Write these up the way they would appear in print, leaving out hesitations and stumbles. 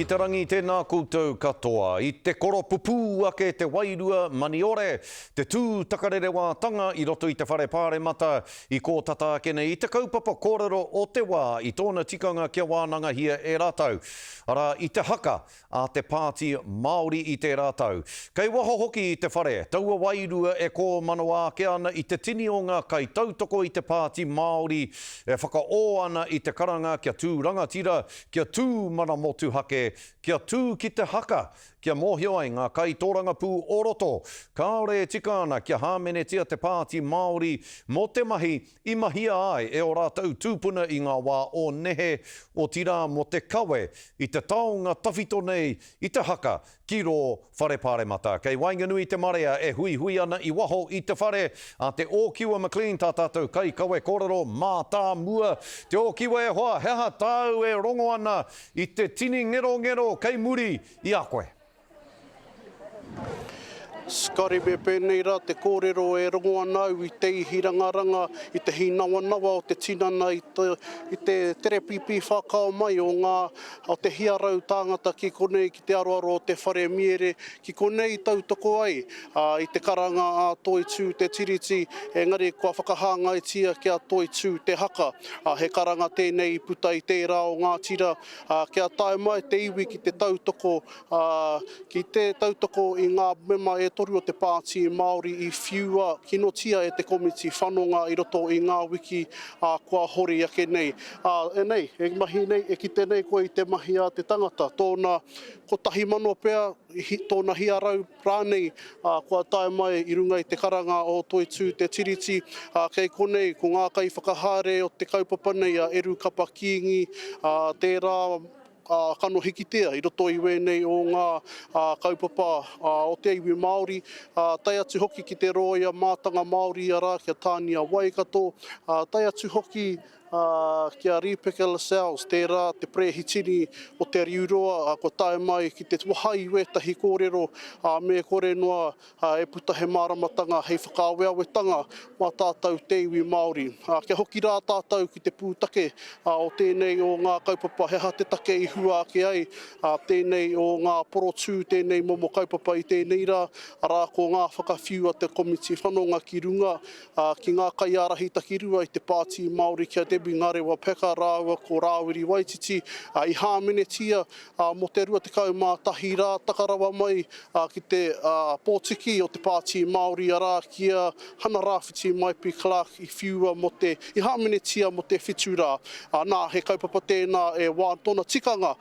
Ki te rangi tēnā koutou katoa. I te koropupū ake te wairua maniore, te tū takarerewātanga i roto i te whare pāremata i kō tata ake nei i te kaupapa kōrero o te wā i tōna tikanga kia wānangahia e rātou, arā, i te haka a te Pāti Māori i tērā tau. Kei waho hoki i te whare, taua wairua e kōmanawa ake ana i te tini o ngā kaitautoko i te Pāti Māori e whakaō ana i te karanga kia tū rangatira, Kia tū mana motuhake, kia tū ki te haka, kia mōhio ai ngā kaitōrangapū o roto, kāore e tika ana kia hāmenetia te Pāti Māori mō te mahi i mahia ai e ō rātou tūpuna i ngā wā o nehe, otirā mō te kawe i te taonga tawhito nei i te haka ki rō whare paremata. Kei waenganui i te marea e huihui ana i waho i te whare a Te Ōkiwa McLean tā tātou kaikawe kōrero mātāmua. Te Ōkiwa e hoa, he aha tāu e rongo ana i te tini ngerongero kei muri i a koe? Scotty, me pēnei rā te kōrero e rongo ana au i te ihi rangaranga, i te hīnawanawa o te tinana, i te, i te tere pīpī whākao mai o ngā, o te hiarau tāngata ki konei ki te aroaro o te whare miere, ki konei i tautoko ai i te karanga a Toitū te Tiriti, engari kua whakahāngaitia kia Toitū te haka. He karanga tēnei i puta i tērā o ngā tira, kia tae mai te iwi ki te tautoko, ki te tautoko i ngā mema e toru o te Pāti Māori i whiua kinotia e te Komiti Whanonga i roto i ngā wiki kua hori ake nei. Ā, e nei, e mahi nei, e kite nei koe i te mahi a te tangata, tōna 1,000 pea, tōna hiarau rānei, ā, kua tae mai i runga i te karanga o Toitū Te Tiriti, ā, kei konei ko ngā kaiwhakahaere o te kaupapa nei a Eru Kapa Kīngi, ā, tērā kanohi kitea i roto i wēnei o ngā kaupapa o te iwi Māori, tae atu hoki ki te rōia mātanga Māori arā ki a Tānia Waikato, tae atu hoki ki a Rīpeka Lascelles, tērā te perehitini o Te Riuroa kua tae mai ki te waha i wētahi kōrero, me kore noa e puta he māramatanga hei whakaaweawetanga mā tātou te iwi Māori. Kia hoki rā tātou ki te pūtake o tēnei o ngā kaupapa, he aha te take i hua ake ai tēnei o ngā porotū, tēnei momo kaupapa i tēnei rā, arā ko ngā whakawhiu a te Komiti Whanonga ki runga ki ngā kaiārahi takirua i te Pāti Māori ki a Debbie Ngarewa Packer rāua ko Rāwiri Waititi i hāmenetia mō te 21 rā taka rawa mai ki te pōtiki o te Pāti Māori arā ki a Hana Rāwhiti Maipi Clarke i whiua mō te, i hāmenetia mō te whitu rā. Nā, he kaupapa tēnā e wā, tōna tikanga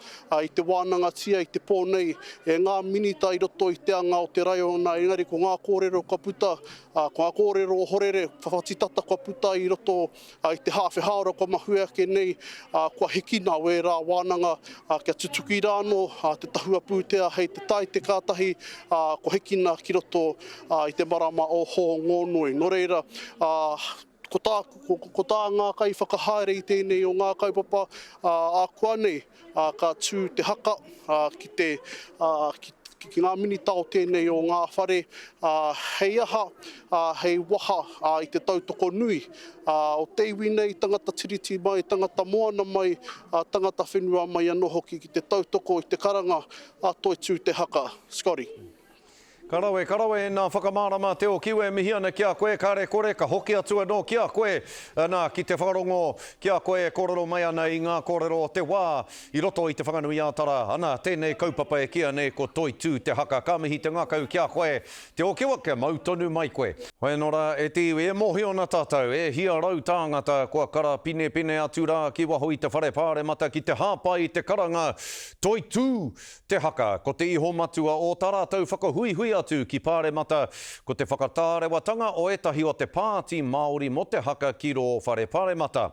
i te wānangatia i te pō nei e ngā minita i roto i te anga o te raiona engari ko ngā kōrero kua puta, ko ngā kōrero ohorere whawhati tata kua puta i roto i te hāwhe hāora kua mahue ake nei, kua hikina wērā wānanga kia tutuki rā anō te tahua pūtea hei te Taite kātahi kua hikina ki roto i te marama o Hōngongoi. Nō reira, ko tā, ko tā ngā kaiwhakahaere i tēnei o ngā kaupapa ākuanei, ka tū te haka ki te, ki ki ngā minita o tēnei o ngā whare, hei aha, hei waha i te tautoko nui o te iwi nei, tangata tiriti mai, tangata moana mai, tangata whenua mai anō hoki ki te tautoko i te karanga a Toitū Te Haka. Scotty. Ka rawe, ka rawe ēnā whakamārama Te Okiu e mihi ana ki a koe, kare kore ka hoki atu anō ki a koe, nā, ki te whakarongo ki a koe e kōrero mai ana i ngā kōrero o te wā i roto i Te Whanganui-ā-Tara, ana, tēnei kaupapa e kīa nei ko Toitū te Haka, ka mihi te ngākau ki a koe, Te Okiwa, kia mau tonu mai koe. Hoi anō rā, e te iwi, e mōhio ana tātou, e hia rau tāngata kua karapinepine atu rā ki waho i te whare pāremata ki te hāpai i te karanga Toitū Te haka, ko te iho matua o tā rātou whakahuihui atu ki Pāremata, ko te whakatārewatanga o ētahi o te Pāti Māori mō te haka ki rō Whare Pāremata.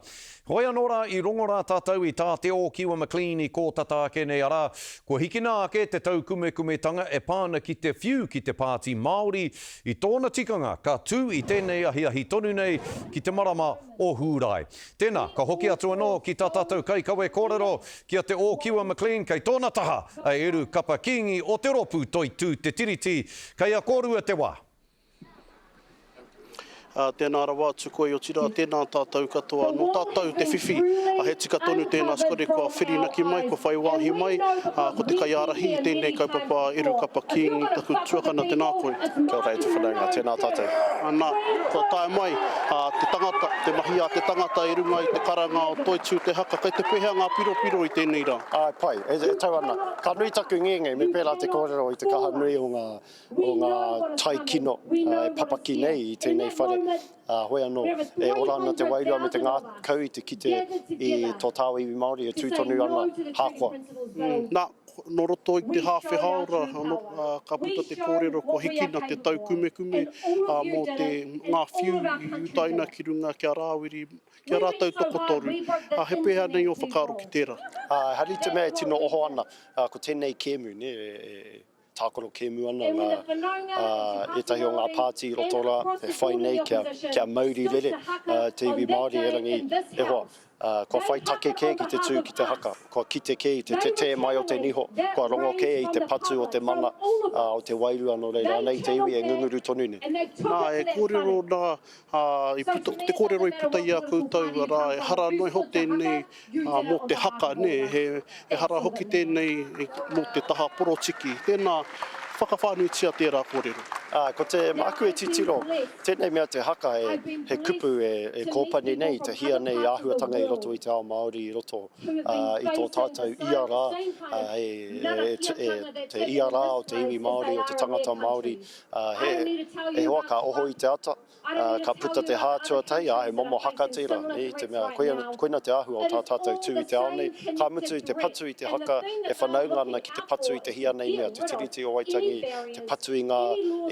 Hoi anō rā, i rongo rā tātou i tā Te Ōkiwa McLean i kō tata ake nei, arā, kua hikina ake te taukumekumetanga e pā ana ki te whiu ki te Pāti Māori i tōna tikanga ka tū i tēnei ahiahi tonu nei ki te marama o Hūrae. Tēnā, ka hoki atu anō ki tā tātou kaikawe kōrero, ki a Te Ōkiwa McLean, kei tōna taha a Eru Kapa Kīngi o te rōpū Toitū Te Tiriti. Kei a kōrua te wā. Tēnā rawa atu koe, otirā tēnā tātou katoa. Nō tātou te whiwhi, he tika tonu tēnā Scotty kua whirinaki mai, kua whai wāhi mai, ko te kaiārahi i tēnei kaupapa a Eru Kapa King, taku tuakana, tēnā koe. Kia ora e te whanaunga, tēnā tātou. Ana, kua tae mai te tangata, te mahi a te tangata i runga i te karanga o Toitū te Haka. Kei te pēhea ngā piropiro i tēnei rā? Āe, pai, e tau ana. Ka nui taku ngenge, me pērā te kōrero i te kaha nui o ngā o ngā tai kino e papaki nei i tēnei whare. Hoi anō, e ora ana te wairua me te ngākau i te kite i tō tāua iwi Māori e tū tonu ana, hākoa. Nā, nō roto i te hāwhe hāora, ka puta te kōrero kua hikina te taukumekume mō te, ngā whiu i utaina ki runga ki a Rāwiri, ki a rātou tokotoru. He pēhea nei ō whakaaro ki tērā? Ehara i te mea e tino oho ana, ko tēnei kēmu, nē, e Tākaro kēmu ana ngā, ētahi o ngā pāti i roto rā e whai nei kia, kia mauri rere te iwi Māori erangi e hoa, kua whai take kē ki te tū ki te haka, kua kite kē i te tetē mai o te niho, kua rongo kē i te patu o te mana, o te wairua nō reira anei te iwi e ngunguru tonu nei. Nā, e kōrero nā, i puta, te kōrero i puta i a koutou, arā, ehara noa iho tēnei mō te haka, nē, he, ehara hoki tēnei mō te taha porotiki. Tēnā, whakawhānuitia tērā kōrero. Ā, ko te, māku e titiro, tēnei mea te haka he, he kupu e, e kōpani nei, te hia nei āhuatanga i roto i te ao Māori, i roto, ā, i tō tātou ia rā, ā, e, e, e, te ia rā o te iwi Māori, o te tangata Māori, ā, he, he hoa ka oho i te ata, Ā, ka puta te hā tuatahi, ā, he momo haka tērā, nē, i te mea, koia, koina te āhua o tā tātou tū i te ao nei. Ka mutu, te patu i te haka e whanaunga ana ki te patu i te hia nei mea, te Tiriti o Waitangi, te patu i ngā,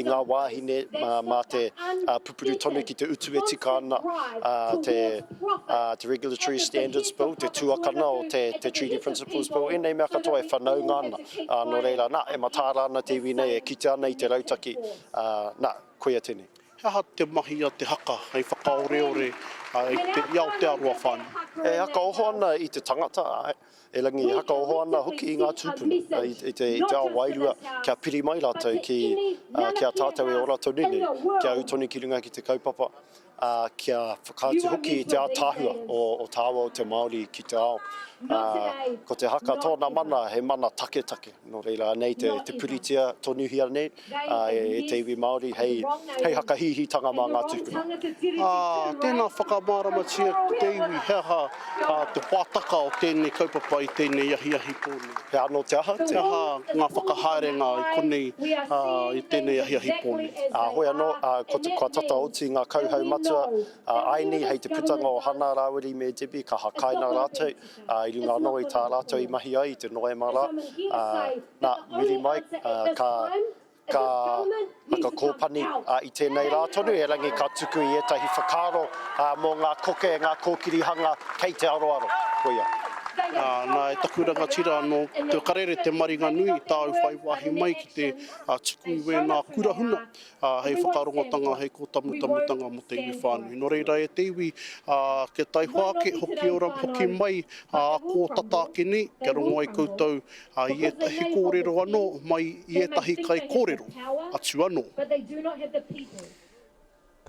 i ngā wāhine, mā, mā te, ā, pupuru tonu ki te utu e tika ana, ā, te, ā, te Regulatory Standards Bill, te tuakana o te, te Treaty Principles Bill, ēnei mea katoa e whanaunga ana. Ā, nō reira, nā, e mataara ana te iwi nei, e kite ana i te rautaki, ā, nā, koia tēnei. He aha te mahi a te haka hei whakaoreore i Aotearoa whānui? E hakaoho ana i te tangata, āe, erangi e hakaoho ana hoki i ngā tūpuna, i te ao wairua, kia piri mai rātou ki, ki a tātou e ora tonu nei, kia ū tonu ki runga ki te kaupapa, ā, kia whakaatu hoki i te ātaahua o tāua o te Māori ki te ao. Ā, ko te haka tōna mana, he mana taketake, nō reira anei te puritia tonuhia nei, e te iwi Māori hei, hei hakahīhītanga mā ngā tūpuna. Ā, tēnā whakamāramatia ki te iwi he aha te pātaka o tēnei kaupapa i tēnei ahiahi pō nei. He anō te aha? Te aha ngā whakahaerenga i konei i tēnei ahiahi pō nei. Ā, hoi anō, ko te, kua tata oti ngā kauhau matua a Aini hei te putanga o Hana, Rāwiri me Debbie, ka hakaina rātou, ā, i runga anō i tā rātou i mahi ai i te Noema rā, ā, Nā, muri mai, ka, ka whakakōpani i tēnei rā tonu, erangi ka tuku i ētahi whakaaro mō ngā koke, ngā kōkirihanga kei te aroaro. Koia. Nā, nā, e taku rangatira anō, te karere te maringanui i tāu whai wāhi mai ki te tuku i wēnā kura huna, ā, hei whakarongotanga, hei kōtamutamutanga mō te iwi whānui. Nō reira, e te iwi, ā, kia taihoa ake, hoki ora, hoki mai, ā, kō tata ake nei, kia rongo ai koutou, ā, i ētahi kōrero anō mai i ētahi kaikōrero atu anō.